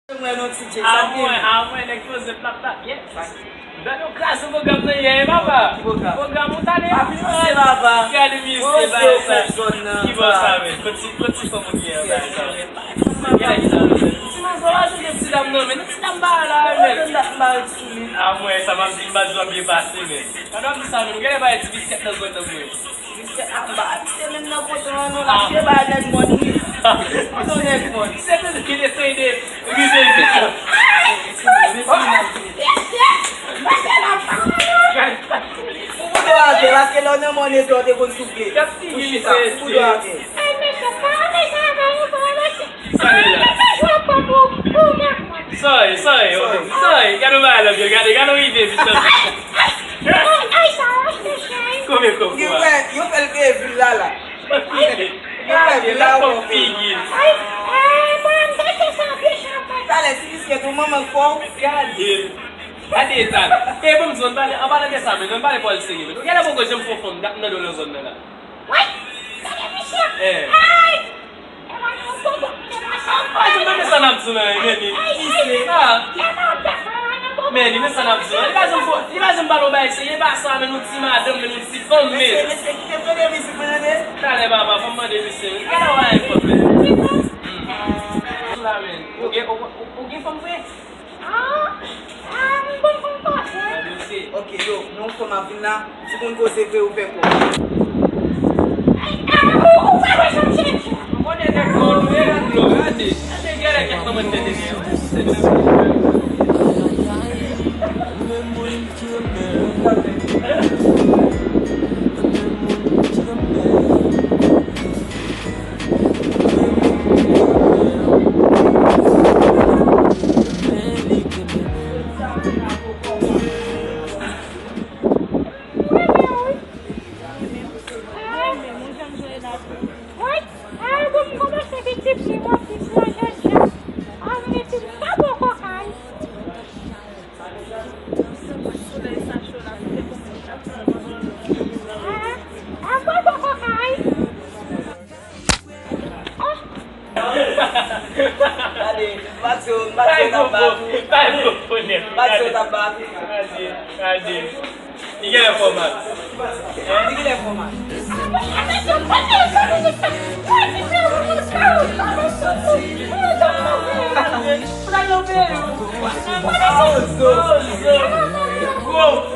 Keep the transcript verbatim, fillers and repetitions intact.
Mwen non ti Jay, sa te mwen. A mwen, a mwen, nèg poze plap plap, yes. Sa ki Dan nou kraze pwogram nan yè, papa. Ki pwogram? Pwogram ou t ale a Frans. Papa. Gade misye, bay sa. Ki bò sa, men? Kot ti, kot ti fanm ou gen an, bay sa. Gade sa. Ti manzè, w a jwenn ti dam nan, men ti dam pa la, men. A mwen, sa m ap di, m pa di w ap byen pase, men. Pandan m di sa, men, nou genlè bay ti biskèt nan zòn nan pou mwen. Misye ap ba misye menm nan kote an non, l ap fè bay nèg mòn wi. Kote nèg mòn? Misye te di li eseye de rive vit. Ou boudo atè, paske lè w nan mòn etè w te konn soufle. Ou chita, ou boudo atè. Ay, mesye, pa anmède avè yo, pa anmède. Sa li la? Sa e, sa e, sa e, gade yon bagay la, gade, gade yon rive, vit. Konbyen kòb pou a? Yo fè l peye vil la la. Yo fè vil la, yo fè vil. Talè, ti biskèt, ou manman k fè w. Gade l. Gade eta l. E bon, m di, ann pale, ann pale de sa, men, ann pale pa w serye, men. Gade poko janm fè yon fanm, dat nan do nan zòn nan la. Woy! Gade misye! Eh. Ay! Ewa, non, bobo, ewa, sa. Ah, men, men sa n ap di w la, men li. Ay, ay, ah. Men li, men sa n ap di w la. Li pa janm fò, li pa janm pale yon bagay serye, pa sa, men nou ti madanm, men nou ti fanm, men. Mesye, mesye, kite m tande mizik mwen, tande. Talè, papa, fò m mande misye. Gade w a yon pwoblèm. Hmm. Ou la, men. Ou gen, ou, ou, ou gen fanm vre? Ah, ah, m bon pou m pase. Ok, yo, non, fanm ap vin la. Si konn koze vre, ou fè kò. Ay, ah, ou, ou pa wè sa m chèche. Mwen konnen nèg mò nou ye la, dlo, gade. Gade, gade kèk manman tèt ene. Gade, Mateo, Mateo t ap bat ou. Mateo t ap bat ou. Gade, gade. Li genlè fò mal. Li genlè fò mal. Gwo.